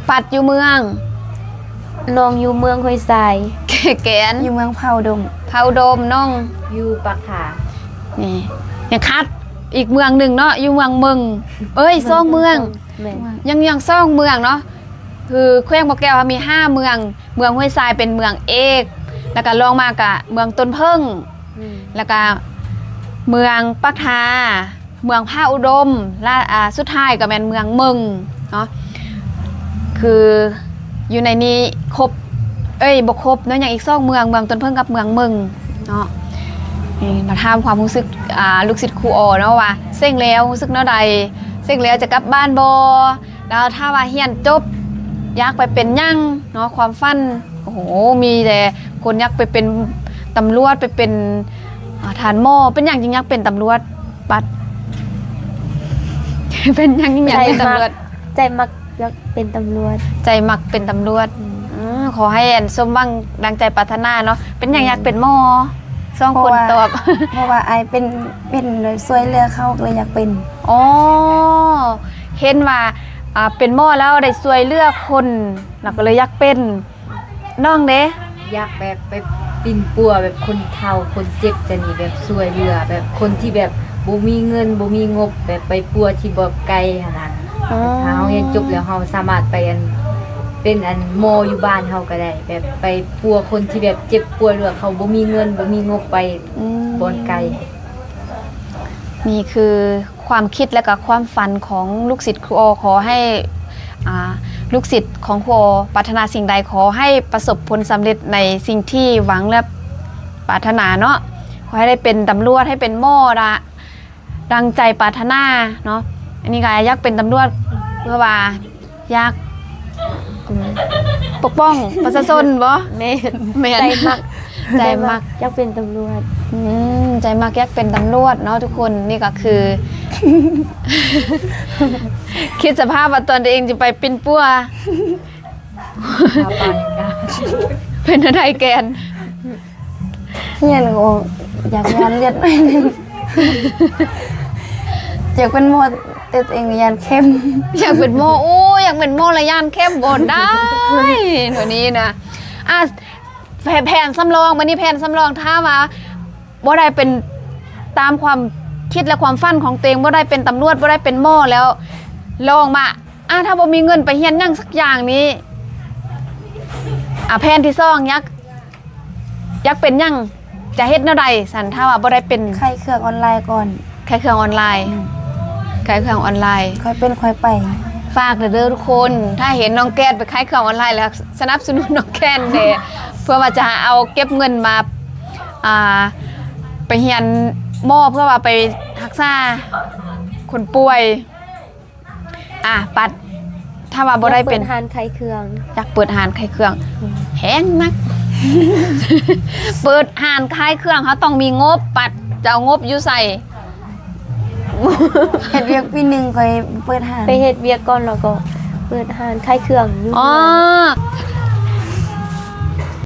ປັດຢູ່ເມືອງ ນ້ອງຢູ່ເມືອງຫ້ວຍຊາຍ ແກ່ນ ຢູ່ເມືອງຜາອຸດົມ ຜາອຸດົມ ນ້ອງຢູ່ປາກທາ ນີ້ ຍັງຂາດອີກເມືອງໜຶ່ງເນາະ ຢູ່ເມືອງເມິງ ເອີຍ ສອງເມືອງ ແມ່ນ ຍັງ ຍັງສອງເມືອງເນາະ ຄືແຂວງບໍ່ແກ້ວເຮົາມີຫ້າເມືອງ ເມືອງຫ້ວຍຊາຍເປັນເມືອງເອກ ແລ້ວກະລອງມາກະເມືອງຕົ້ນເຜິ້ງ ແລ້ວກະເມືອງປາກທາ ເມືອງຜາອຸດົມ ແລະ ອາ ສຸດທ້າຍກໍແມ່ນເມືອງເມິງເນາະ ຄືຢູ່ໃນນີ້ຄົບ ເອີຍ ບໍ່ຄົບເນາະ ຍັງອີກສອງເມືອງ ເມືອງຕົ້ນເຜິ້ງກັບເມືອງເມິງເນາະ ນີ້ມາຖາມຄວາມຮູ້ສຶກ ອາ ລູກສິດຄູອໍເນາະວ່າ ເສັງແລ້ວຮູ້ສຶກແນວໃດ ເສັງແລ້ວຈະກັບບ້ານບໍ່ ແລ້ວຖ້າວ່າຮຽນຈົບຢາກໄປເປັນຫຍັງເນາະ ຄວາມຝັນ ໂອ້ໂຫ ມີແຕ່ຄົນຢາກໄປເປັນຕຳຫຼວດ ໄປເປັນ ອາ ທະຫານ ໝໍ ເປັນຫຍັງຈຶ່ງຢາກເປັນຕຳຫຼວດ ປັດ ເປັນຫຍັງຈຶ່ງຢາກເປັນຕຳຫຼວດ ໃຈມັກ ໃຈມັກຢາກເປັນຕຳຫຼວດ ໃຈມັກເປັນຕຳຫຼວດ ອືມ ອືມ ຂໍໃຫ້ອັນສົມຫວັງດັ່ງໃຈປາດຖະໜາເນາະ ເປັນຫຍັງ ອືມ ຢາກເປັນໝໍ ສອງຄົນຕອບ ເພາະວ່າ ເພາະວ່າອ້າຍເປັນ ເປັນຊ່ວຍເຫຼືອເຂົາ ກໍເລີຍຢາກເປັນ ອໍ ເຫັນວ່າ ອາ ເປັນໝໍແລ້ວໄດ້ຊ່ວຍເຫຼືອຄົນ ລະກໍເລີຍຢາກເປັນ ນ້ອງເດ? ຢາກແບບໄປປິ່ນປົວແບບຄົນເຖົ້າຄົນເຈັບຈັ່ງຊີ້ ແບບຊ່ວຍເຫຼືອແບບຄົນທີ່ແບບບໍ່ມີເງິນບໍ່ມີງົບ ແບບໄປປົວທີ່ແບບໄກຫັ້ນນະ ອືມ ຖ້າເຮົາຮຽນຈົບແລ້ວເຮົາສາມາດໄປອັນ ເປັນອັນໝໍຢູ່ບ້ານເຮົາກໍໄດ້ ແບບໄປປົວຄົນທີ່ແບບເຈັບປ່ວຍ ຫຼືວ່າເຂົາບໍ່ມີເງິນບໍ່ມີງົບໄປ ອືມ ບ່ອນໄກ. ນີ້ຄືຄວາມຄິດ ແລະກະຄວາມຝັນຂອງລູກສິດຄູອໍ ຂໍໃຫ້ ອ່າ ລູກສິດຂອງຄູອໍປາດຖະໜາສິ່ງໃດ ຂໍໃຫ້ປະສົບຜົນສຳເລັດໃນສິ່ງທີ່ຫວັງ ແລະ ປາດຖະໜາເນາະ ຂໍໃຫ້ໄດ້ເປັນຕຳຫຼວດ ໃຫ້ເປັນໝໍ ດາ ດັ່ງໃຈປາດຖະໜາເນາະ ອັນນີ້ກໍຢາກເປັນຕຳຫຼວດ ເພື່ອວ່າ ຢາກ ອືມ ປົກປ້ອງປະຊາຊົນບໍ? ແມ່ນ ແມ່ນ ໃຈມັກ ໃຈມັກ ໃຈມັກຢາກເປັນຕຳຫຼວດ ອືມ ໃຈມັກຢາກເປັນຕຳຫຼວດເນາະທຸກຄົນ ນີ້ກໍຄື ຄິດສະພາບວ່າຕອນຕົວເອງຈະໄປປິ່ນປົວ ເປັນແນວໃດແກ່ນ? ຮຽນກໍຢາກຢ້ານລຽນໜ້ອຍໜຶ່ງ ຢາກເປັນໝໍ ແຕ່ຕົວເອງຢ້ານເຂັມ ຢາກເປັນໝໍ ໂອ້ ຢາກເປັນໝໍລະຢ້ານເຂັມ ບໍ່ໄດ້ ໂຕນີ້ນະ ອ່າ ແຜນ ແຜນສຳລອງ ບັດນີ້ແຜນສຳລອງ ຖ້າວ່າບໍ່ໄດ້ເປັນຕາມຄວາມຄິດ ແລະ ຄວາມຝັນຂອງຕົວເອງ ບໍ່ໄດ້ເປັນຕຳຫຼວດ ບໍ່ໄດ້ເປັນໝໍແລ້ວ ລອງມາ ອ່າ ຖ້າບໍ່ມີເງິນໄປຮຽນຫຍັງສັກຢ່າງນີ້ ອ່າ ແຜນທີສອງ ຢາກ ຢາກເປັນຫຍັງ? ຈະເຮັດແນວໃດຊັ້ນ ຖ້າວ່າບໍ່ໄດ້ເປັນ? ຂາຍເຄື່ອງອອນລາຍກ່ອນ. ຂາຍເຄື່ອງອອນລາຍ. ອືມ. ຂາຍເຄື່ອງອອນລາຍ. ຄ່ອຍເປັນຄ່ອຍໄປ. ຝາກເດີທຸກຄົນ ຖ້າເຫັນນ້ອງແກ້ນໄປຂາຍເຄື່ອງອອນລາຍແລ້ວ ສະໜັບສະໜູນນ້ອງແກ້ນແດ່ ເພື່ອວ່າຈະເອົາເກັບເງິນມາ ອ່າ ໄປຮຽນໝໍ ເພື່ອວ່າໄປຮັກສາຄົນປ່ວຍ. ອ່າ ປັດ ຖ້າວ່າບໍ່ໄດ້ເປັນ ຢາກເປີດຮ້ານຂາຍເຄື່ອງ. ຢາກເປີດຮ້ານຂາຍເຄື່ອງ. ອືມ. ແພງນັກ. ເປີດຮ້ານຂາຍເຄື່ອງ ເຮົາຕ້ອງມີງົບ. ປັດ ຈະເອົາງົບຢູ່ໃສ? ເຮັດວຽກປີໜຶ່ງ ຄ່ອຍເປີດຮ້ານ. ໄປເຮັດວຽກກ່ອນ ແລ້ວກໍເປີດຮ້ານຂາຍເຄື່ອງຢູ່. ອໍ ເຮືອນ.